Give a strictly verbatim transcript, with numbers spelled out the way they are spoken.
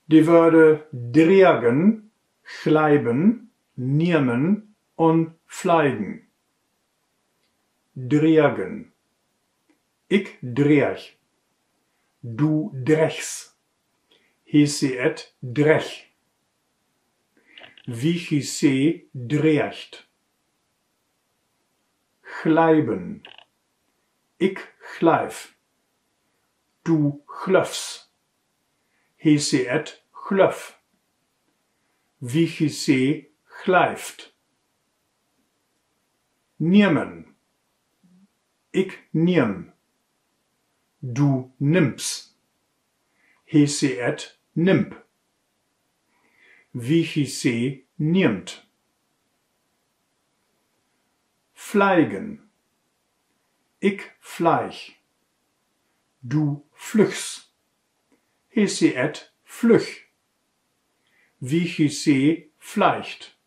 De Wöörde dregen, gleiben, nehmen un fleigen. Dregen. Ik dreeg. Du dreggst. He, se, et dreggt. Wi, ji, se dreegt. Gleiben. Ik gleif. Du glöffst. He, se, et glöff. Wi, ji, se gleift. Nehmen. Ik nehm. Du nimmst. He, se, et nimmt. Wi, ji, se nimmt. Fleigen. Ik fleig. Du flüggst. He, se, et flüggt. Wi, ji, se fleigt.